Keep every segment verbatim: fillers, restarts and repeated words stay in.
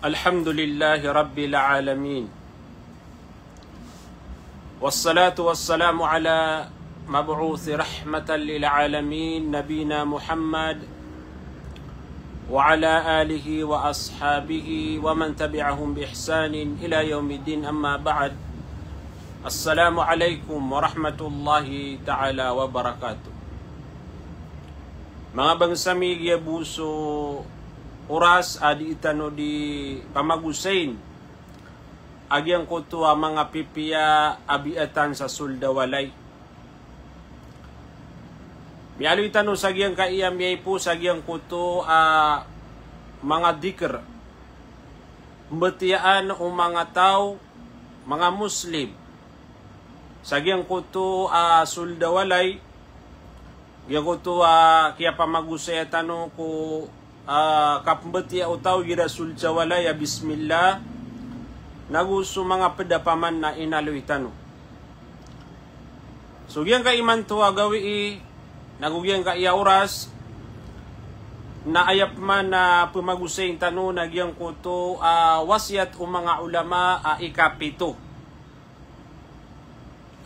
الحمد لله رب العالمين. والصلاة والسلام على مبعوث رحمة للعالمين نبينا محمد وعلى آله وأصحابه ومن تبعهم بإحسان إلى يوم الدين، أما بعد. السلام عليكم ورحمة الله تعالى وبركاته. Manga bangsa mi, giya bo so oras a dii tano di pamagosayin a giyangkoto a manga pipiya a biyatan sa sold a walay. Miyaaloy tano sa giyangkaya miyaipos a giyangkoto a manga dikr, mbatiyaan o manga taw, manga Muslim, sa giyangkoto a sold a walay, giyangkoto a kiyapamagosaya tano ko a kapmbatiya o taw igira sold sa walay a bismillah, nago so manga pd a paman na inaloy tano. So giyangkaimanto a gawii, nago giyangkaya oras, na aya pman a pmagosayin tano na giyangkoto a wasiyat o manga ulama a ikapito.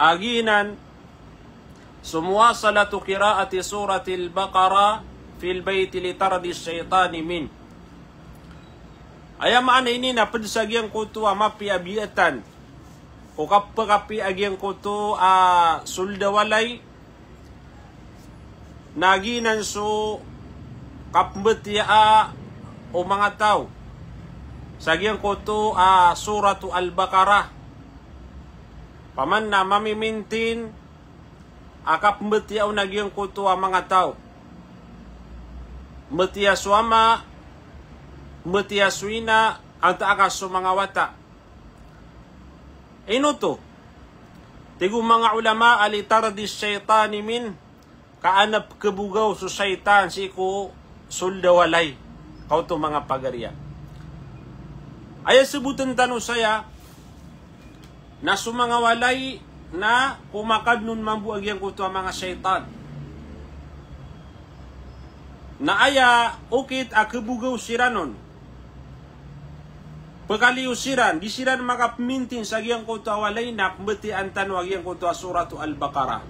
A giyanan so muwasalatu qiraati suratil Baqarah fil bayti li tardi shaytani min. Aya maana ini na pd sa giyangkoto a mapiya a biyatan o kapakapiya a giyangkoto a sold a walay, na giyanan so kapmbatiyaa o manga taw sa giyangkoto a Suratu Al-Baqarah. Paman na mamimintin a kapmbatiyaa on a giyangkoto a manga taw. Mbatiya so ama, mbatiya so ina, antaa ka so manga wata. Ino oto? Tig o manga ulama a li tardi shaytani min, ka an a pkhabogaw so shaytan sii ko sold a walay. Ka oto manga pagariya, aya sabotn tano saya na so manga walay na komakadn on mambo a giyangkoto a manga shaytan. Na aya okit a khabogaw siran on, pkhaliyo siran, di siran makapmintin sa giyangkoto a walay na pmbatiyaan tano a giyangkoto a Suratu Al-Baqarah.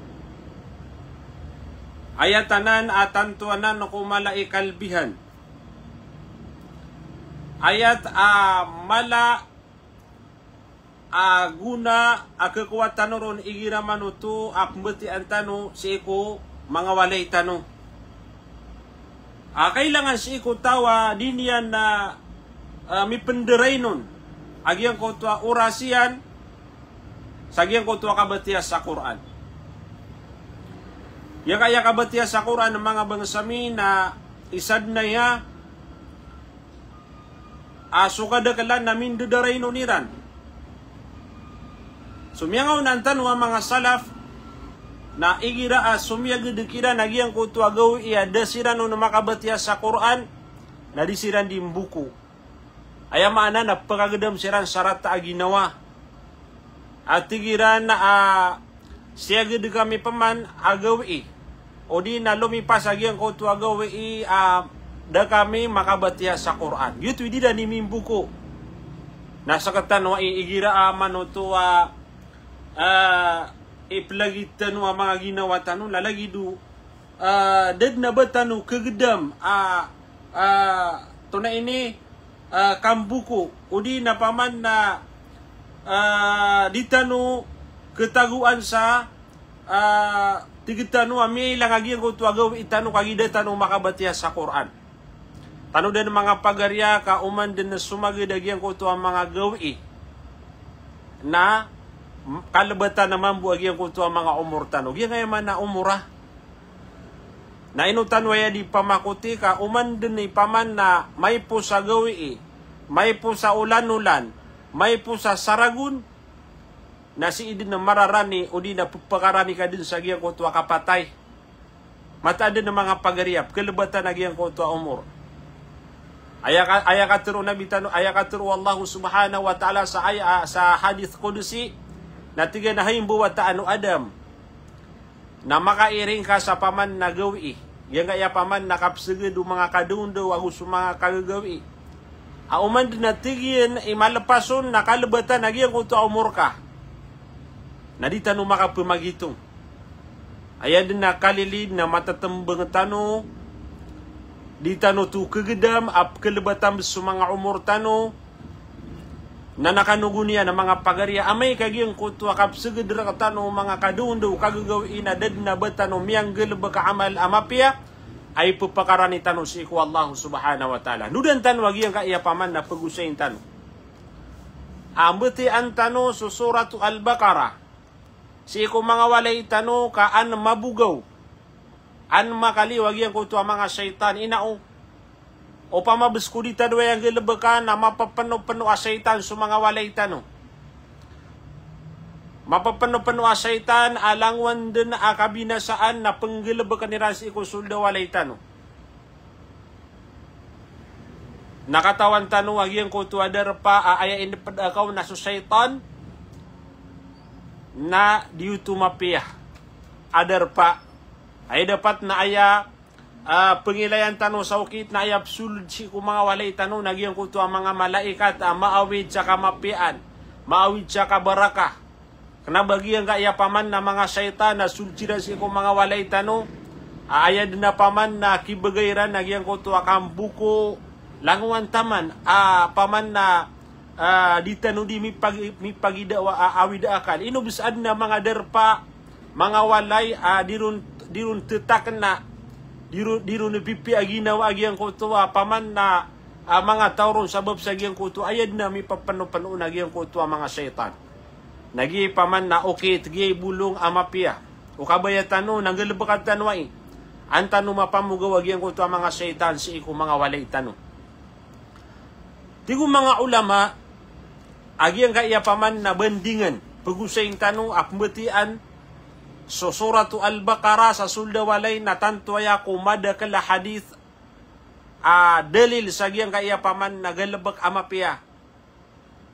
Ayat anan a tanto anan ko mala i kalbihan. Ayat a mala a gona a khakowa tano ron igira man oto a pmbatiyaan tano sii ko manga walay tano. A kailangan sii ko taw a di niyan na, a, mipndarainon a giyangkoto a oras iyan sa giyangkoto a kabatiya sa Qur'an. Giyangkaya kabatiya sa Qur'an, manga bangsa mi, na isa dn aya a so kadaklan na mindadarainon iran. So miyangaoona tano a manga salaf na igira a somiyagd kiran a giyangkoto a gawii a da siran on makabatiya sa Qur'an, na di siran di mboko. Aya maana na pkhagdam siran sa rata a ginawa. A tig iran a siyagd kami pman a gawii, odi na lomipas a giyangkoto a gawii a da kami makabatiya sa Qur'an. Giyoto i di ran di mimboko. Na sktano i igira a man oto a, a, iplagid tano a manga ginawa tano, na lagid o, a, da dn a ba tano khagdam a, a, tonaa ini, a, kamboko, odi na paman na, a, di tano khatagoan sa, a, tig tano a miyailang a giyangkoto a gawii tano kagiya da tano makabatiya sa Qur'an. Tano dn manga pagariya ka oman dn somagad a giyangkoto a manga gawii na m-, kalbatan a mambo a giyangkoto a manga omor tano. Giyangkaya maana omor a Na ino tano aya di pamakoti ka oman dn i paman na maipos a gawii, maipos a olan-olan, maipos a saragon, na sii dn a mararani odi na pphakaranika dn sa giyangkoto a kapatay. Mataan dn a manga pagari a pkhalbatan a giyangkoto a omor. Aya ka, aya katharo o Nabi tano, aya katharo o Allah subhanahu wa ta'ala sa aya, sa hadith qudsi, na tig iyan a hay mbawataan o Adam, na makairing ka sa paman na gawii. Giyangkaya paman na kapsagad o manga kadaondaw ago so manga kagagawii. A oman dn a tig iyan i malepas on na kalebatan a giyangkoto a omor ka, na di tano makapemagitong. Aya dn a kalilid na matetembeng tano, di tano oto kegedam a pekelebatan so manga omor tano, na nakanogon iyan a manga pagari a amay ka giyangkoto a kapeseged rektano o manga kadaondaw, kagagawii na da dn a ba tano miyanggalebek a amal a mapiya, a ipepakarani tano sii ko Allah subhanahu wa ta'ala. Nodan tano a giyangkaya paman na pegosayin tano a mbetiyaan tano so Suratu Al-Baqarah sii ko manga walay tano ka an mabogaw, an makaliyo a giyangkoto a manga shaytan. Ino o, opama bes ko di tano aya nggalebekan na mapepenopeno a shaytan so manga walay tano. Mapepenopeno a shaytan a langowan dn a kabinasaan na penggalebeken iran sii ko soled a walay tano. Na katawan tano a giyangkoto a darpa a aya indeped akaw na so shaytan na di oto mapiya a darpa. Aya dapat na aya, ah, pengilayan tano sa okit na aya pesoled sii ko manga walay tano na giyangkoto a manga malaikat a maawid sa kamapiyaan, maawid sa kabarakah. Kena ba giyangkaya paman na manga shaytan na soled siran sii ko manga walay tano a aya dn a paman na kibegay iran a giyangkoto a kamboko, langowan taman a paman na, ah, di tano di mipagi-, mipagidawa a awid a akal. Ino bes adn a manga darpa, manga walay a di ron, di ron tetakna, di ron, di ron pipiya a ginawa a giyangkoto a paman na, ah, manga taw ron sabap sa giyangkoto aya dn a mipepenopeno on a giyangkoto a manga shaytan. Na giyai paman na okit, giyai bolong a mapiya o kabaya tano na nggalebeka tano ai, an tano mapamogaw a giyangkoto a manga shaytan sii ko manga walay tano. Tig o manga ulama a giyangkaya paman na bandingan, pegosayin tano a pembetiyaan so Suratu Al-Baqarah sa soled a walay na tanto aya ko madakel a hadith a dalil sa giyangkaya paman na galebek a mapiya.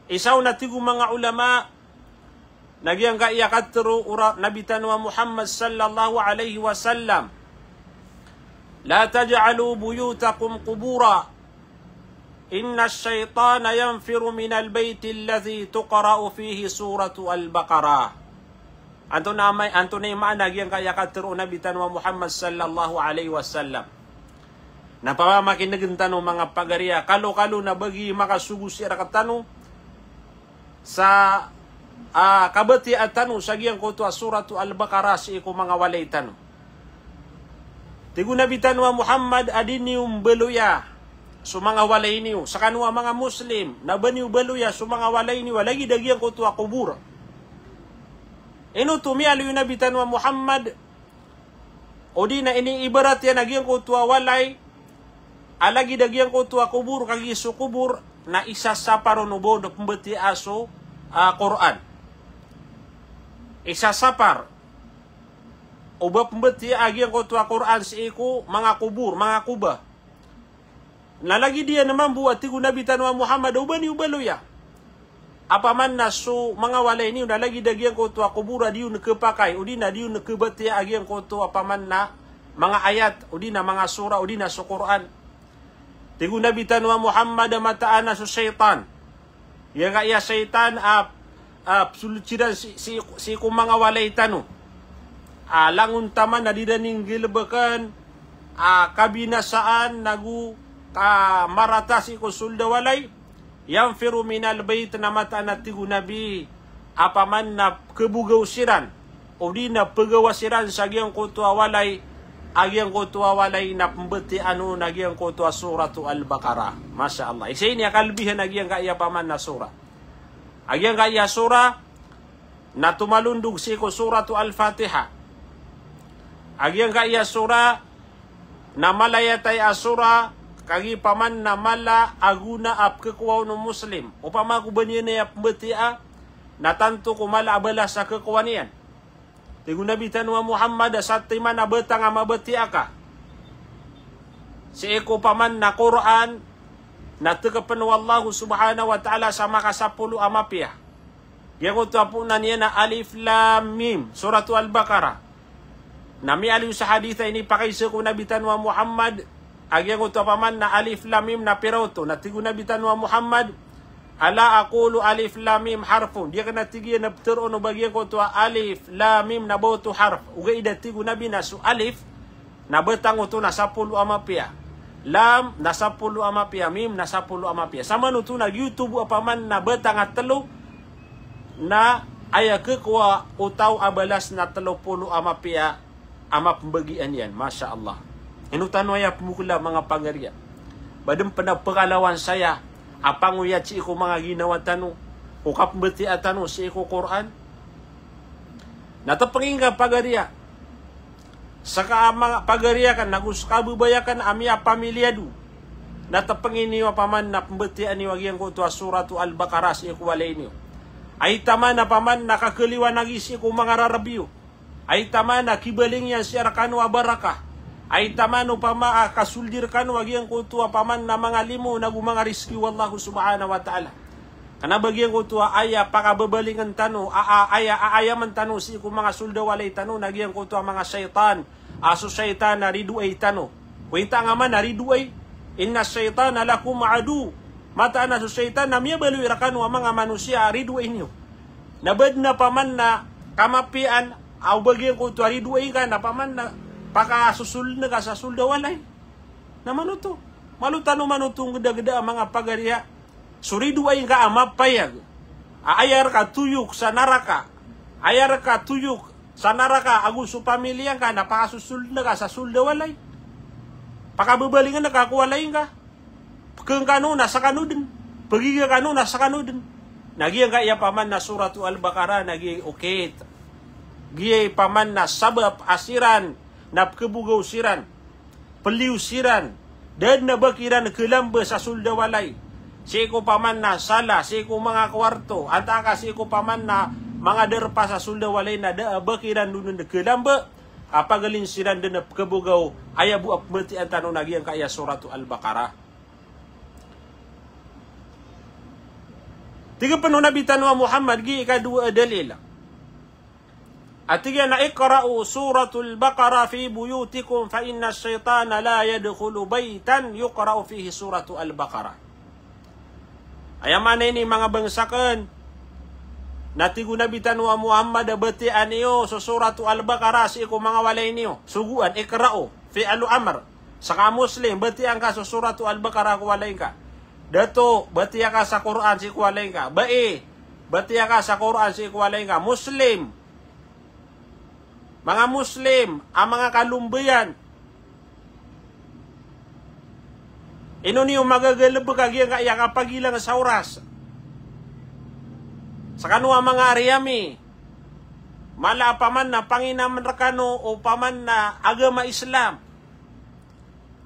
Isa on a tig o manga ulama na giyangkaya katero o ra-, Nabi tano a Muhammad sallallahu alaihi wasallam, "La taj'alu buyutakum qubura, innash shaytana yanfiru minal baytil ladhi tuqra'u fihi Suratu Al-Baqarah." Antonaa may-, antonaa i maana giyangkaya katero o Nabi tano a Muhammad sallallahu alaihi wasallam? Na pamamakinegen tano manga pagari a kalokalo na ba gii makasogo sii rektano sa, ah, kabatiyaa tano sa giyangkoto a Suratu Al-Baqarah sii ko manga walay tano. Tig o Nabi tano a Muhammad a di niyo mbaloya so manga walay niyo, sekano a manga Muslim, na ba niyo baloya so manga walay niyo a lagid a giyangkoto a kobor. Ino oto miyaaloy o Nabi tano a Muhammad, odi na iniibarat iyan a giyangkoto a walay a lagid a giyangkoto a kobor, kagiya so kobor na isasapar on o ba on pembatiyaa so, ah, Qur'an. Isasapar o ba pembatiyaa a giyangkoto a Qur'an sii ko manga kobor, manga kobor. Na lagid iyan mambo a tig o Nabi tano a Muhammad a o ba niyo baloya a paman na so manga walay niyo na lagid a giyangkoto a kobor a di on kepakay, odi na di on kebatiyaa a giyangkoto a paman na manga ayat, odi na manga sura, odi na so Qur'an. Tig o Nabi tano a Muhammad a mataan a so shaytan, giyangkaya shaytan a, a pesoled siran sii, sii, sii ko manga walay tano a langon taman a di iran nggalebeken a kabinasaan nago kamarata sii ko soled a walay. Yanfiru minal bayt, na mataan a tig o Nabi a paman na kebogaw siran, odi na pegawa siran sa giyangkoto a walay, a giyangkoto a walay na pembatiyaan on a giyangkoto a Suratu Al-Baqarah. Masha Allah. Isa ini a kalebihan a giyangkaya paman na sura. A giyangkaya sura na tomalondog sii ko Suratu Al-Fatiha. A giyangkaya sura na mala i atay a sura, kagiya paman na mala a gona a pekekowa on o Muslim. Opama ko ba niyan aya pembatiyaa, na tanto ko mala a balas a kekowa niyan. Tig o Nabi tano a Muhammad a satiman a batang a mabatiya ka sii ko paman na Qur'an, na tekepen o Allah Subhanahu wa Ta'ala sa makasapolo a mapiya. Giyangkoto a poonan iyan na Alif Lam Mim, Suratu Al-Baqarah. Na miyaaloy sa hadith a inipakaiza ko Nabi tano a Muhammad a giyangkoto a paman na alif lam mim na pira oto. Na tig o Nabi tano a Muhammad, "Ala aqulu alif lam mim harfun." Di akn a tig iyan a ptharoon o ba giyangkoto a alif lam mim na ba oto harf. Ogaid a tig o Nabi na so alif na batang oto na sapolo a mapiya. Lam na sapolo a mapiya, mim na sapolo a mapiya. Samanoto na giyoto bo a paman na batang a tlo na aya khakowa o taw a balas na tlo polo a mapiya a mapmbagian iyan. Masha Allah. Ino tano aya pmokla, manga pagariya? Ba dn pn a pkalawan saya a pangoyat sii ko manga ginawa tano, ko kapmbatiya tano sii ko Qur'an? Na tpng ingka pagariya, ska a manga pagariya akn ago ska a babay akn a miyapamilya dn, na tpng iniyo a paman na pmbatiyaan iyo a giyangkoto a Suratu Al-Baqarah sii ko walay niyo. Ay taman a paman na kakaliwan a gi sii ko manga rarb iyo. Ay taman a kibaling iyan sii rkano a barakah. Ay taman opama a kasoldi rkano a giyangkoto a paman na manga limo nago manga rizki o Allah subhanahu wa ta'ala. Kna ba giyangkoto a aya pakababalingn tano, a, a, aya, a, aya man tano sii ko manga solda walay tano na giyangkoto a manga shaytan. A so shaytan na ridoay tano. Ko inta nga man na ridoay. Inna shaytana lakum adu. Mataan a so shaytan na miyabaloy rkano a manga manosiya a ridoay niyo. Na ba dn a paman na kamapiyaan a o ba giyangkoto a ridoay ngka na paman na pakasosoldn ka sa solda walay. Na manoto. Malo tano manoto nggdagda a manga pagariya. So ridoay ngka a mapayag a aya rka toyok sa naraka, aya rka toyok sa naraka ago so pamilya ngka na pakasosoldn ka sa solda walay. Pakababalingn ka ko walay ngka. Pkhn kano na skano dn. Pgiga kano na skano dn. Na giyangkaya paman na Suratu Al-Baqarah na giyai okit. Giyai paman na sabap a siran na pkhabogaw siran, pliyo siran, da dn a ba kiran khalamba sa solda walay. Sii ko paman na sala, sii ko manga kwarto, antaa ka sii ko paman na manga darpa sa solda walay na da a ba kiran dn khalamba, a pagalin siran dn a pkhabogaw, aya bo a pmbatiyaan tano na giyangkaya Suratu Al-Baqarah. Tig pn o Nabi tano a Muhammad, giyai ikadowa a dalil. A tig iyan a, "Iqra'u Suratul Baqarah fi buyutikum fa inna ash-shaytana la yadkhulu baytan yuqra'u fihi Suratu Al-Baqarah." Aya maana ini manga bangsa akn, na tig o Nabi tano a Muhammad a batiyaan iyo so Suratu Al-Baqarah sii ko manga walay niyo. Sogoan, iqra'u, fi'lu amr. Ska Muslim, batiyaa ngka so Suratu Al-Baqarah ko walay ngka. Dato, batiyaa ka sa Qur'an sii ko walay ngka. Bai, batiyaa ka sa Qur'an sii ko walay ngka. Muslim. Manga Muslim a manga kalombayan. Ino niyo magagalbk a giyangkaya kapagilang sa oras? Skano a manga ari ami, mala a paman na panginamn rkano o paman na agama Islam.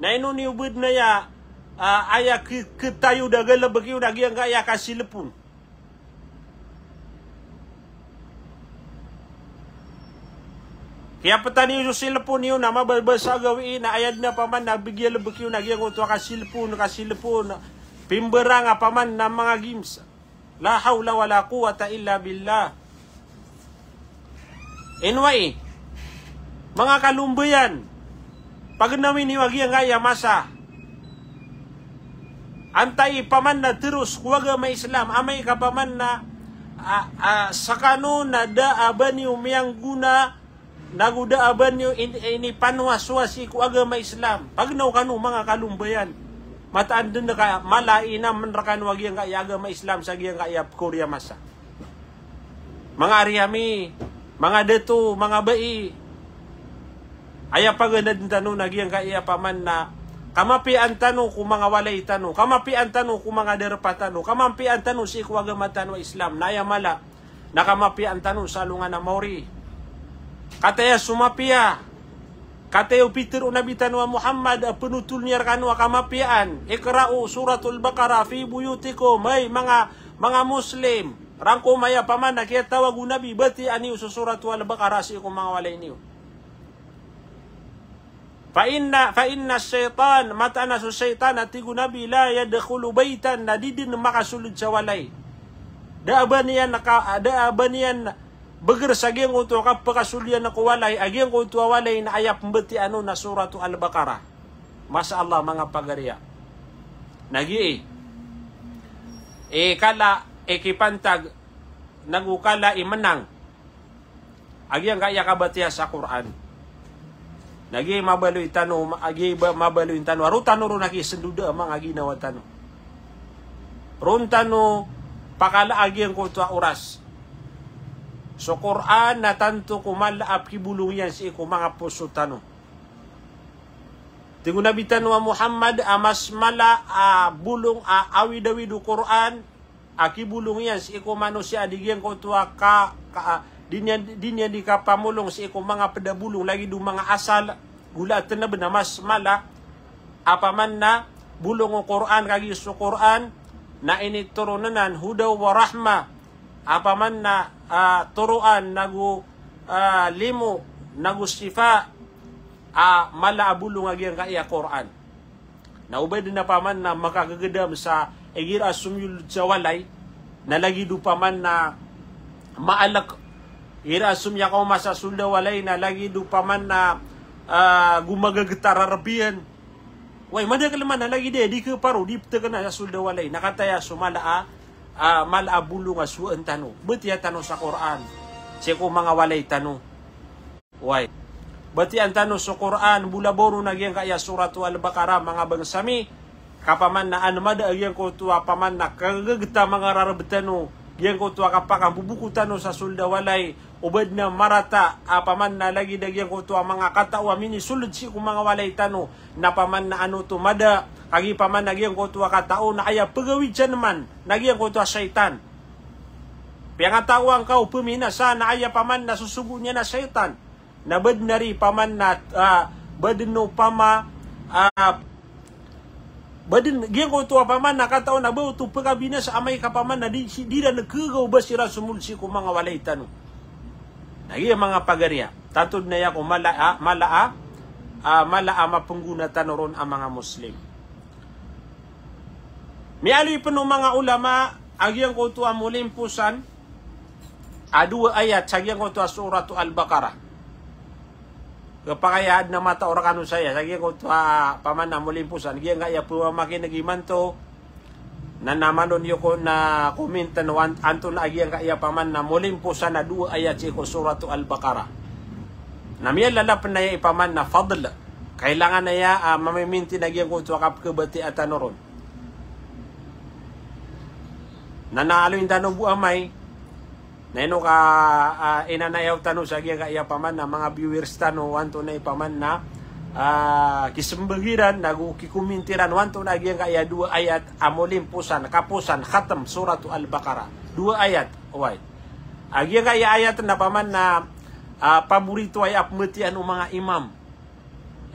Na ino niyo badn aya, ah, aya kh-, khatayod a galbk iyo na giyangkaya kasilpon. Kiyaptan iyo so silpon iyo na mababasa a gawii na aya dn a paman na bigalbk iyo na giyangkoto a kasilpon, kasilpon. Pimbarang a paman na manga games. La hawla wala quwwata illa billah. Ino ai, manga kalombayan, pagnawin iyo a giyangkaya masa. Antai paman na tharos ko agama Islam, amay ka paman na, a, a, skano na da a ba niyo miyanggona, nago da a ba niyo in-, inipanowas-owas sii ko agama Islam. Pagnaw kano manga kalombayan. Mataan dn ka mala a inamn rkano a giyangkaya agama Islam sa giyangkaya pkhaori a masa. Manga ari ami, manga dato, manga bai. Aya paganadn tano na giyangkaya paman na kamapiyaan tano ko manga walay tano, kamapiyaan tano ko manga darpa tano, kamapiyaan tano sii ko agama tano a Islam. Na aya mala na kamapiyaan tano sa alongan a maori. Kataya so mapiya, kataya o pitharo o Nabi tano a Muhammad a pnotol iyan rkano a kamapiyaan. Iqra'u Suratul Baqarah fi buyutikum. Hay manga, manga Muslim, rangkom aya paman a kiyatawag o Nabi, batiyaan iyo so Suratul Baqarah sii ko manga walay niyo. Fa inna, fa inna shaytan, mataan a so shaytan a tig o Nabi, la yadkhulu baytan, na di dn makasold sa walay. Da a ba niyan ka, da a ba niyan bgr sa giyangkoto a kapakasold iyan ko walay, a giyangkoto a walay na aya pmbatiya on na Suratu Al-Baqarah. Masha Allah, manga pagariya. Na giyai i kala i kipantag, nago kala i menang a giyangkaya kabatiya sa Qur'an. Na giyai mabaloy tano, ma-, a giyai ba-, mabaloy tano a roo tano ron a kisendoda a manga ginawa tano. Roo tano pakala a giyangkoto a oras. So Qur'an na tanto ko mala a pekibolong iyan sii ko manga poso tano. Tig o Nabi tano a Muhammad a mas mala a bolong a awidawid o Qur'an a kibolong iyan sii ko manosiya a di giyangkoto a ka, ka, a, di niyan, di niyan di kapamolong sii ko manga ped a bolong lagid o manga asal, gola a teneb, na mas mala a paman na bolong o Qur'an, kagiya so Qur'an na initoronan anan huda wa rahma, a paman na, a, toroan nago, a, limo nago sifa, a mala a bolong a giyangkaya Qur'an. Na o ba den a paman na makagegedam sa igira a somiyolod sa walay, na lagid o paman na maalek. Igira a somiyakaoma sa soled a walay, na lagid o paman na, a, gomagagetar a reb iyan. Way, madakel man a lagid iyan, di keparo, di petekena sa soled a walay. Na kataya so mala a, a, mala a bolong a sowaan tano. Batiya tano sa Qur'an sii ko manga walay tano. Way. Batiyaan tano so Qur'an, bo labaw ron a giyangkaya Suratu Al-Baqarah, manga bangsa mi, ka paman na an mada a giyangkoto a paman na kagegeta manga rareb tano, giyangkoto a kapakamboboka tano sa soled a walay, o ba den a marata a paman na lagid a giyangkoto a manga katao a minisoled sii ko manga walay tano, na paman na an oto mada, kagiya paman na giyangkoto a katao na aya pegawid sa neman na giyangkoto a shaytan. Piyangataoan ka o peminasa na aya paman na sosogoon iyan a shaytan. Na ba den ari paman na, a, ba den opama, a, ba den giyangkoto a paman na katao na ba oto pekabinasa amay ka paman na di, di iran kegaw ba siran somoled sii ko manga walay tano. Na giya manga pagariya, tanto den aya ko mala a, mala a, a, mala a mapenggona tano ron a manga Muslim. Miyaaloy pen o manga ulama a giyangkoto a molimposan a dowa ayat sa giyangkoto a Suratu Al-Baqarah. Kepakay a aden a matao rekano saya sa giyangkoto a paman na molimposan, giyangkaya pemamakineg imanto, na, na malo niyo ko na comment na wan-, antonaa giyangkaya paman na molimposan a dowa ayat sii ko Suratu Al-Baqarah. Na miyalala pen aya i paman na fadl. Kailangan aya, a, mamimintin a giyangkoto a kapekebatiya tano ron. Na, na aloyin tano bo amay na ino ka, a, inanayaw tano sa giyangkaya paman na manga viewers tano, o antonaa i paman na, a, kisembag iran, nago kikominti ran, o antonaa giyangkaya dowa ayat a molimposan, kaposan, khatam, Suratu Al-Baqarah. Dowa ayat, oway. A giyangkaya ayat na paman na, a, paborito aya a pembatiyaan o manga imam.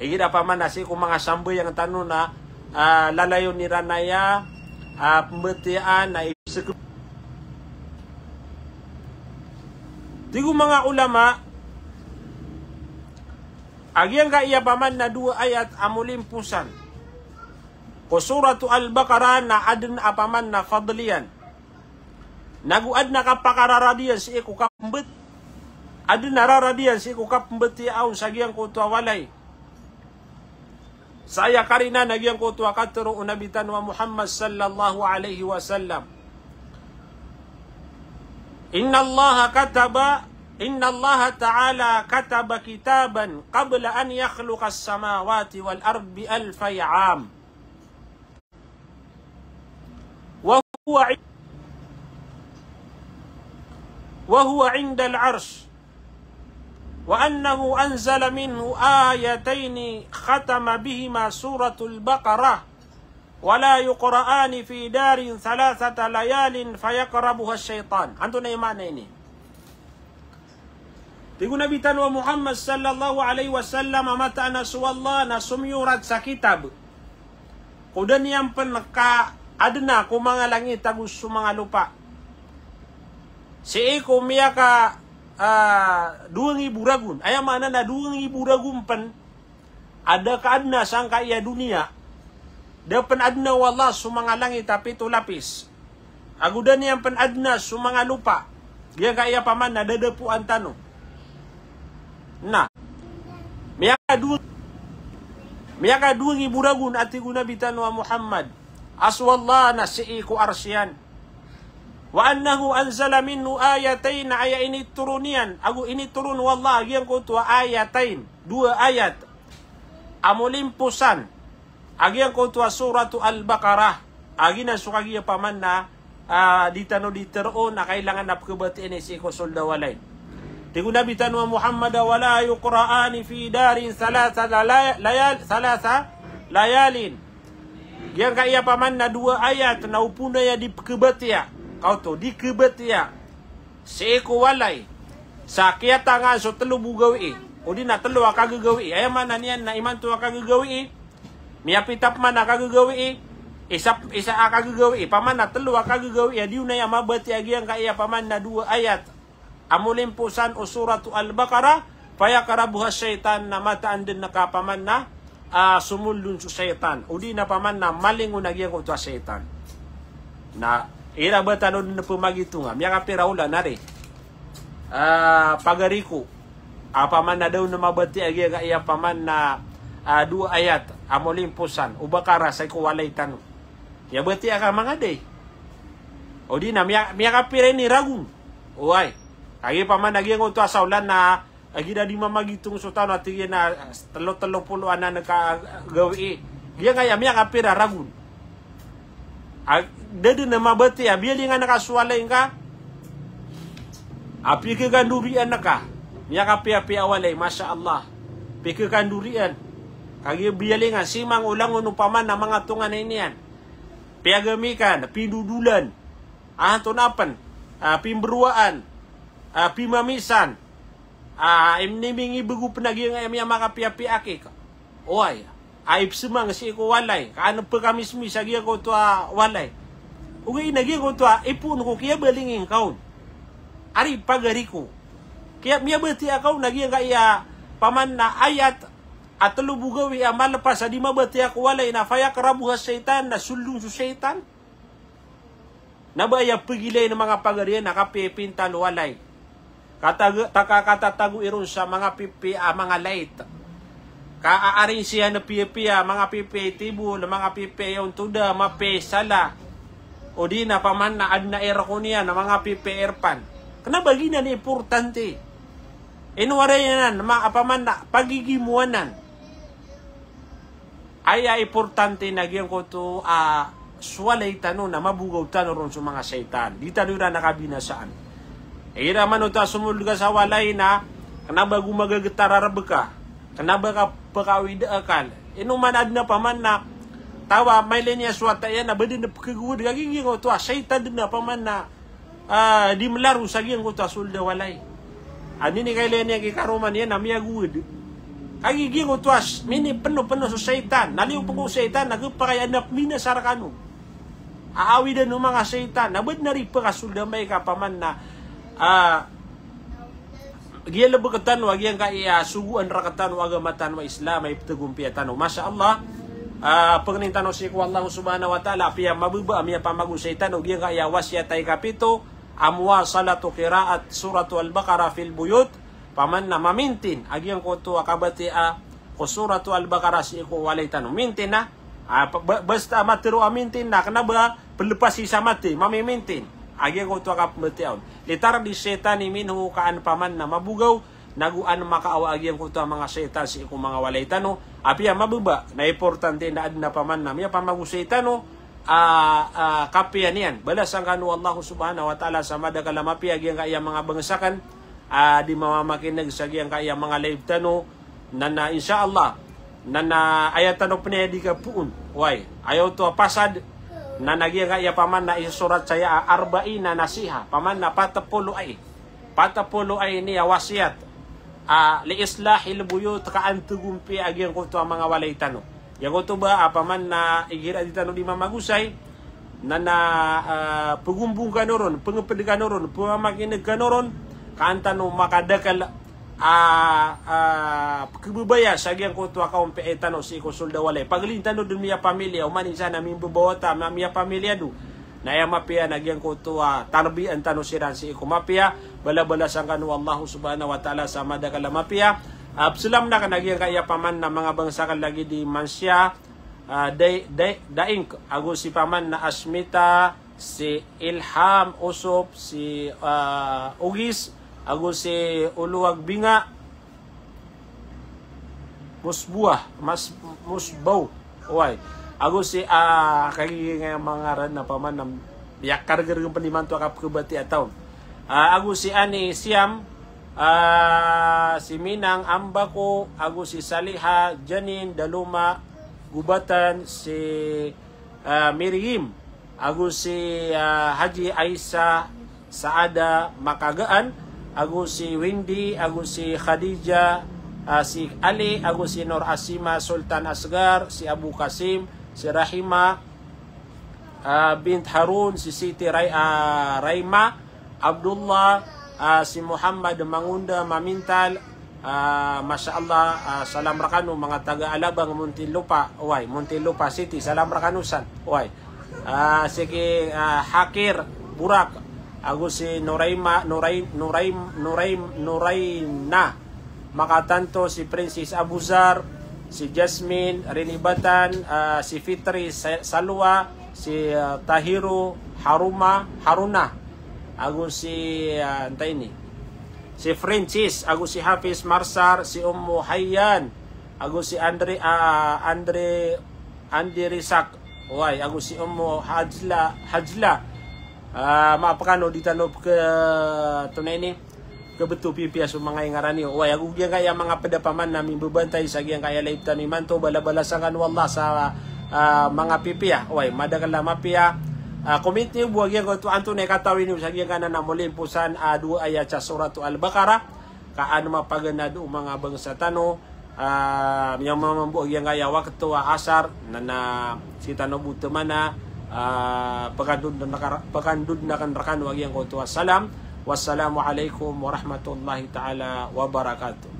Igira paman na sii ko manga sambayang tano na, a, lalayon iran aya, a, pembatiyaan na i-, sek-, tig o manga ulama, a giyangkaya paman na dowa ayat a molimposan ko Suratu Al-Baqarah na aden a paman na fadl iyan. Nago aden a kapakararad iyan sii ko kapembet-, aden a rarad iyan sii ko kapembatiyaa on sa giyangkoto a walay. Sa aya karina na giyangkoto a katero o Nabi tano a Muhammad sallallahu alaihi wasallam. Innallaha kataba, innallaha ta'ala kataba kitaban qabla an yakhluqas samawati wal ardi alfa 'am. Wa huwa i-, wa huwa 'indal 'arsh. Wa annahu anzala minhu ayatayni khatama bihima Suratul Baqarah. Wa la yuqra'ani fi darin thalathata layalin fayakrahuha shaytan. Antonaa i maana ini? Tig o Nabi tano a Muhammad sallallahu alaihi wasallam a mataan a so Allah na somiyorat sa kitab ko da niyan pen ka-, aden a ko manga langit ago so manga lopa. Sii ko miyaka, a, dowa ngibo ragon. Aya maana na dowa ngibo ragon pen a da kaaden a sangkaya doniya, da pen aden o Allah so manga langit a pito lapis. Ago da niyan pen aden so manga lopa. Giyangkaya paman na dadapoan tano. Na miyaka dowa, Miyakadowa ngibo ragon a tig o Nabi tano a Muhammad a so Allah na sii ko Arsh iyan. Wa annahu anzala minhu ayatayn, na aya initoron iyan, ago initoron o Allah a giyangkoto a ayatayn, dowa ayat a molimposan a giyangkoto a Suratu Al-Baqarah, a giyanan so kagiya paman na, ah, di tano di teroon a kailangan a pekebatiya ini sii ko soled a walay. Tig o Nabi tano a Muhammad a, "Wala yuqra'ani fi darin thalatha laya-, layal-, thalatha layalin." Giyangkaya paman na dowa ayat na opama aya di pekebatiya, kaoto, di kebatiya sii ko walay sa kiyatangan so telo bo gawii, odi na telo a kagagawii. Aya maana niyan na imanto a kagagawii, miyapita paman a kagagawii, isa, isa a kagagawii, paman na telo a kagagawii a di onaya mabatiya giyangkaya paman na dowa ayat a molimposan o Suratu Al-Baqarah, fayaqrabuha shaytan, na mataan den ka paman na, ah, somoldon so shaytan, odi na paman na malingon a giyangkoto a shaytan. Na iran ba tano den pemagitonga, miyakapira olan ari, ah, pagari ko, a paman na da on mabatiya giyangkaya paman na, ah, dowa ayat a molimposan o Baqarah sii ko walay tano. Miyabatiya ka manga day. Odi na miya-, miyakapira ini ragon. Oway. Kagiya paman a giyangkoto a saolan na, a, igira di mamagitong so tano a tig iyan a telo, telo polo anan ka gawii. Giyangkaya miyakapira ragon. A, da den a mabatiya, biyalingan ka so walay ngka. A, pikekandorian ka. Miyakapiyapiya a walay, masha Allah. Pikekandorian. Kagiya biyalingan, simang o langon o paman a manga tonganay niyan. Piyagamikan, pidodolan. Antonaa pen, a, pimberowaan, a, pimamisan, a, im-, nimingibego pen a giyangkaya miyamakapiyapiya aki ka. Oway, a, ipsemang sii ko walay, ka an pekamismis a giyangkoto a walay. Ogaid na giyangkoto a ipoon ko kiyabalingi ngka on. Ari pagari ko. Kiya-, miyabatiya ka on a giyangkaya paman na ayat a telo bo gawii a malepas a di mabatiya ko walay na fayaqrabuha shaytan, na soldon so shaytan. Na ba aya pegilay na manga pagari iyan na kapipintal o walay. Katag-, taka-, katatagoi ron sa manga pipiya a manga light. Ka a-, arinsihan a pipiya, manga pipiya i tibol, manga pipiya i ontoda, mapiya i sala. Odi na paman na aden a aircon iyan, manga pipiya i airpan. Kena ba giyanan i importante. Ino ari anan, ma-, a paman na pagigimoanan. Aya importante na giyangkoto a so walay tano na mabogaw tano ron so manga shaytan. Di tano iran a kabinasaan. Igira man oto a somold ka sa walay na kena ba go magagetar a rebeka, kena ba ka pekawid a akal. Ino man aden a paman na taw a mailay niyan so wata iyan na ba den a pekegowed, kagiya giyangkoto a shaytan den a paman na a, di melaro sa giyangkoto a sold a walay. Aden i kailay niyan ki karoma niyan na miyagowed. Kagiya giyangkoto a s-, minipenopeno so shaytan. Na liyo pen ko shaytan na kepakay aden a peminasa rekano. A, awidan o manga shaytan. Na ba den a di pekasold a mbaik a paman na, a, giyalebek tano a giyangkaya sogoan rektano a agama tano a Islam a iptegompiya tano. Masha Allah. A, pengnin tano sii ko Allah subhanahu wa ta'ala, apiya mababa a miyapamagosay tano giyangkaya wasiyat a ikapito, a muwasalatu qira'at Suratu Al-Baqarah fil buyut, paman na mamintin a giyangkoto a kabatiya ko Suratu Al-Baqarah sii ko walay tano. Mintin na, a, ba-, basta a matero a mintin na kena ba pelepasi sa mati, mamimintin a giyangkoto a kabatiya on. Litardi shaytani minhu, ka an paman na mabogaw, nago an makaawa a giyangkoto a manga shaytan sii ko manga walay tano. Apiya mababa, na importante na aden a paman na miyapamagosay tano a, a, kapiya niyan. Balasan kano o Allah subhanahu wa ta'ala sa madakl a mapiya giyangkaya manga bangsa ken a di mamamakineg sa giyangkaya manga live tano. Na, na, insha Allah, na, na aya tano pen aya di kapoon. Oway, aya oto a pasad, na, na giyangkaya paman na isosorat saya a Arba'ina Nasiha, paman na patepolo ai. Patepolo ai ini a wasiyat, a, li islahil buyut, ka an tegompiya a giyangkoto a manga walay tano. Giyangkoto ba, a, paman na igira di tano di mamagosay, na, na, a, pegombong kano ron, pengeped kano ron, pemamakineg kano ron, ka an tano makadakl a, a, kebebaya sa giyangkoto a kaompiya tano sii ko sold a walay. Pagelin tano den miyapamiliya, oman i isa na mimbebawata, ma-, miyapamiliya do. Na aya mapiya na giyangkoto a tarbiyaan tano siran sii ko mapiya, balabalasan kano o Allah subhanahu wa ta'ala sa madakl a mapiya, Ah, pzalam na kna giyangkaya paman na manga bangsa ka lagid i Mansia, ah, Dai-, Dai-, Daing, ago si paman na Asmita, si Ilham Osop, si, ah, Ogis, ago si Oluwag Binga, Musbuah, Mas-, Musbaw, oway. Ago si, ah, kagiya manga ngaran na paman na miyakargarg pn imanto a kapkhabatiya taw. Ah, ago si Ani Siam, ah, si Minang Ambako, ago si Saliha, Janin, Daloma, Gubatan, si, ah, Miriam, ago si, ah, Haji Aisa Saada Makagaan, ago si Windy, ago si Khadija, ah, si Ali, ago si Nur Asima, Sultan Asgar, si Abu Kasim, si Rahima, ah, bint Harun, si Siti Rai-, ah, Raima, Abdullah, ah, si Muhammad Mangunda Mamintal, ah, masha Allah, ah, salam rkano manga taga Alabang, Muntinlupa, oway, Muntinlupa City, salam rkano san, oway. Ah, sii ki, ah, Hakir Burak, ago si Nuraima, Nurai-, Nuraim-, Nuraim-, Nuraina Makatanto, si Princess Abuzar, si Jasmine Rinibatan, ah, si Fitri Sa-, Salwa, si, ah, Tahiro Haruma, Haruna, ago si, ah, antaa ini, si Francis, ago si Hafiz Marsar, si Ummu Hayyan, ago si Andre, ah, Andre, Andi Risak, oway, ago si Ummu Hajla, Hajla. Ah, maap kano, di tano pkha-, antonaa ini, pkhabto pipiya so manga ingaran iyo. Oway, ago giyangkaya manga pd a paman na mimbabantay sa giyangkaya live tano imanto, balabalasan kano o Allah sa, ah, manga pipiya. Oway, madakl a mapiya. Ah, comment niyo bo a giyangkoto a antonaa i katawi niyo sa giyangkanan a molimposan a dowa ayat sa Suratu Al-Baqarah, ka an mapaganad o manga bangsa tano, ah, miyamambo a giyangkaya wakto a asar, na, na sii tano bo tmana, ah, pkandod na kar-, pkandod na kan rkano a giyangkoto a salam. Wassalamu alaikum warahmatullahi ta'ala wabarakatuh.